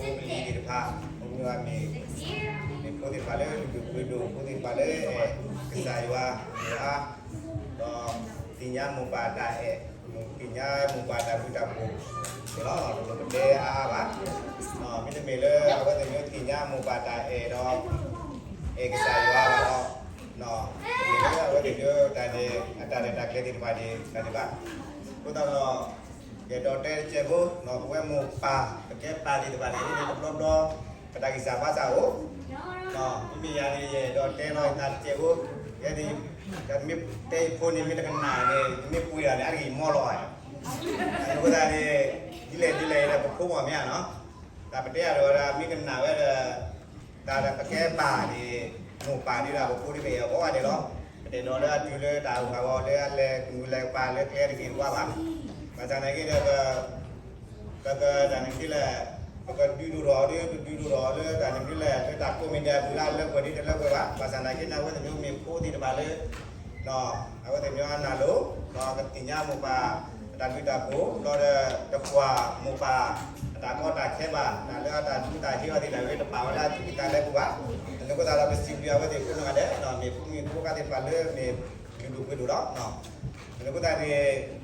ဖိပလံၤသ့ၣ်တဖၣ်, ဖိမုၣ်အမ့ၢ်, မ့ၢ်ဖိသ့ၣ်တဖၣ်လၢလုၢ်ဒိၣ်ပှ့ၤဒိၣ်, ဖိသ့ၣ်တဖၣ်လၢအဲၣ်ကစၢ်ယွၤအါ, ဒီးသ့ၣ်ညါမိၢ်ပၢ်တၢ်အဲၣ်, သ့ၣ်ညါမိၢ်ပၢ်တၢ်ဘျုးတၢ်ဖှိၣ်န့ၣ်လီၤ. တလိၣ်ပတဲအါအါဘၣ်. မ့တမ့ၢ်လၢအဝဲသ့ၣ်မ့ၢ်သ့ၣ်ညါမိၢ်ပၢ်တၢ်အဲၣ်ဒီး အဲၣ်ကစၢ်ယွၤဘၣ်ဒီး, မ့ၢ်လၢအဝဲသ့ၣ်မ့ၢ်တၢ်န့ၣ် အတၢ်ရဲၣ်တၢ်ကျဲၤသ့ၣ်တဖၣ်န့ၣ် တၢ်ဒံးဘၣ်. အဃိသတးဒီး ယအဲၣ်ဒိးတဲတစဲးဖိ, ပဝဲမိၢ်ပၢ် ပကဲပၢ်သ့ၣ်တဖၣ်န့ၣ် တဘျီဘျီ ပတၢ်ဂံၢ်စၢ်ဘါစၢ်အိၣ်, မ့မ့ၢ်ယၤန့ၣ် ယအဲၣ်ဒိးတဲလီၤယသးတစဲးဖိ, ယဲန့ၣ် တၢ်မ့ၢ်တဲယဖိန့ၣ် မ့ၢ်တကနၣ်န့ၣ် မ့ၢ်ပှ့ၤတၢ်န့ၣ် အါတက့ၢ်ယမီလီၤ. အဃိသတးန့ၣ် ဒ်လဲၣ်ဒ်လဲၣ်အံၤဒီး ပဖိမ့ၢ်မ့ၢ်ဧါနီၤ, တၢ်ပတဲအဒိးဒီး မ့ၢ်ကနၣ်ဝဲဒီး တၢ်ဒီးပကဲပၢ်န့ၣ် မိၢ်ပၢ်န့ၣ်ဒီး ပဖိဒ်ပအဲၣ်အီၤကိးဂၤဒဲးလီၤ. ပတအဲၣ်ဒိးလၢအတုၤလၢတၢ်အိၣ်ဖးဂီၤလၢအလဲၤကနူၤလဲၤကပၤလၢကျဲတဂ့ၤတဝါဘၣ်. ဘၣ်ဆၣ်သနာ်က့ဒီး ပကတၢ်န့ၣ်ဒ်လဲၣ်, ပကဒုးဒိၣ်ထီၣ်ဒီး ပဒုးဒိၣ်ထီၣ်လၢတၢ်န့ၣ်ဒ်လဲၣ် လၢတၢ်ကိးမံၤဒဲးအပူၤလၢအလၢပှဲၤဒ်တလၢပှဲၤဘၣ်. ဘၣ်ဆၣ်သနာ်က့န့ၣ် အဝဲသ့ၣ်မ့ၢ်ဖိသ့ၣ်တဖၣ်လၢ အဝဲသ့ၣ်မ့ၢ်အနၢ်လိၤ ဒီးကသ့ၣ်ညါမိၢ်ပၢ် အတၢ်ဘျုးတၢ်ဖှိၣ် ဒီးတကွၢ်မိၢ်ပၢ် အတၢ်ကီတၢ်ခဲဘၣ် တၢ်လၢအတၢ်ဒူတၢ်ဟ့အီၤသ့ၣ်တဖၣ် တပာ်ဝဲလၢအသူၣ်ကံၢ်သးလဲပူၤဘၣ်. အဃိသတးဒီး ပစံးဘျုးအဝဲသ့ၣ်ကိးဂၤဒဲး မ့ၢ်ဖိမုၣ်ဖိခွါသ့ၣ်တဖၣ်လၢမ့ၢ်လုၢ်ဒိၣ်ပှ့ၤဒိၣ်လီၤ. အဃိသတးန့ၣ်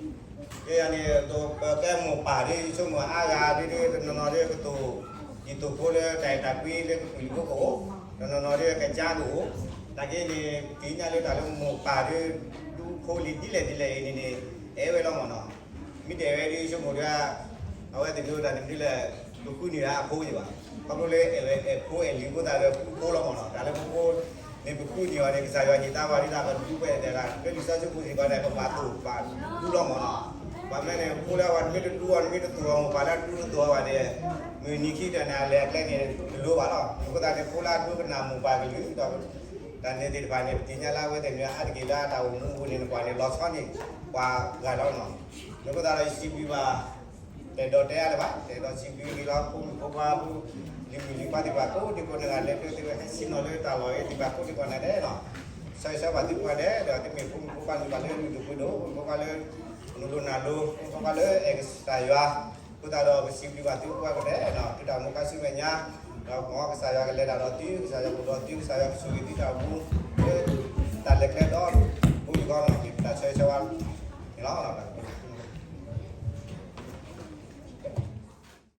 ယဲယၤန့ၣ် ပကဲမိၢ်ပၢ်ဒီး ယဆိကမိၣ်အါဂၤဒီး တနီၤနီၤဒီး ကတိၤ ဒ်သိးဖိလၢတၢ်အဲၣ်တၢ်ကွံလၢကပူၤလံၤဖိကအိၣ်, တနီၤနီၤဒီးကစၢ်ကအိၣ်, နာ်က့န့ၣ် ပသ့ၣ်ညါလၢတၢ်လၢမိၢ်ပၢ်ဒီး ဒူဖိလံၤဒ်လဲၣ်ဒ်လဲၣ်အံၤန့ၣ်န့ၣ် အဲၣ်ဝဲလီၤမ့ၢ်နီၤ. မ့ၢ်တအဲၣ်ဝဲဒီး ယဆိကမိၣ်ဒီး အဝဲသ့ၣ်ဒိးတၢ်န့ၣ်ဒ်လဲၣ် ပဃုန့ၢ်ဒၣ်အဖိယဘၣ်. ခီဖျိလၢအဲၣ်ဝဲအဲၣ်ဖိအဲၣ်လံၤအဃိသတးဒီး ဃုဖိလီၤမ့ၢ်နီၤ. တၢ်လၢပဖိ မ့ၢ်ပဃုန့ၢ်အီၤန့ၣ် ကစၢ်ယွၤဟ့ၣ်သါဝဲဒၣ်ပဒူပဝဲၢ်ဒဲးလၢ လၢလံာ်စီဆှံပူၤစ့ၢ်ကီးန့ၣ် ပဘၣ်သိၣ်ဘၣ်ဒူလီၤမ့ၢ်နီၤ. ဘၣ်မနုၤန့ၣ် ဖိလၢအဝဲတမ့ၢ်တဒူအီၤ တမ့ၢ်တသိၣ်အီၤ မိၢ်ပၢ်လၢအဒူတသိၣ်အီၤဘၣ်န့ၣ် မုၢ်နံၤခံကတၢၢ်န့ၣ် အလဲၤအကျဲန့ၣ် တလိၤဘၣ်လီၤ. အဃိသတးန့ၣ် ဖိလၢအဒိကနၣ်မိၢ်ပၢ်ကလုၢ်ဒီး တၢ်န့ၣ်သ့ၣ်တဖၣ်န့ၣ် ပသ့ၣ်ညါလၢအဝဲသ့ၣ်မ့ၢ်အါတက့ၢ်လၢအတၢ်အိၣ်မူအပူၤန့ၣ် နကွၢ်န့ၣ် လီၤဆီန့ၢ်ပှၤဂၤလီၤနီၤ. အဃိသတးဒီး ယစံးဘျုးဘၣ် တအဲၣ်ဒိးတဲအါလၢၤဘၣ်, တအဲၣ်ဒိးစံးဘျုးက့ၤလီၤ ဖိမုၣ်ဖိခွါဖိ လံၤမုၣ်လံၤခွါသ့ၣ်တဖၣ် ကိးဒံကိးနဂၤ လဲၤကျဲသ့ဝဲဟဲဆ့ၣ်နီၤလၢတၢ်လီၢ်အံၤသ့ၣ်တဖၣ်ကိးဒံကိးနဂၤဒဲးနီၤ. ဆၢဂ့ၤဆၢဝါဘၣ်သုကိးဂၤဒဲး ဒီးသုမ့ၢ်ဖိမုၣ်ဖိခွါသ့ၣ်တဖၣ်လၢလုၢ်ဒိၣ်ပှ့ၤဒိၣ်, ဖိမုၣ်ဖိခွါလၢ နုာ်လီၤနၢ်လိၤ, ဖိမုၣ်ဖိခွါလၢအဲၣ်ကစၢ်ယွၤ, အဃိသတးဒီး ပစံးဘျုးဘၣ်သုကိးဂၤဒဲးနီၤ, သုတၢ်အိၣ်မူခါဆူမဲာ်ညါ, ဒီးမ်ကစၢ်ယွၤကလဲၤတၢ်ဒီးသု, ကစၢ်ယွၤကအိၣ်ဒီးသု, ကစၢ်ယွၤကဆိၣ်ဂ့ၤသုတၢ်အိၣ်မူ လၢတၢ်လဲၤကျဲဒီး ဘိယူၢ်ဃီနီၤ, မ့ၢ်ပတၢ်ဆၢဂ့ၤဆၢဝါန့ၣ်လီၤ.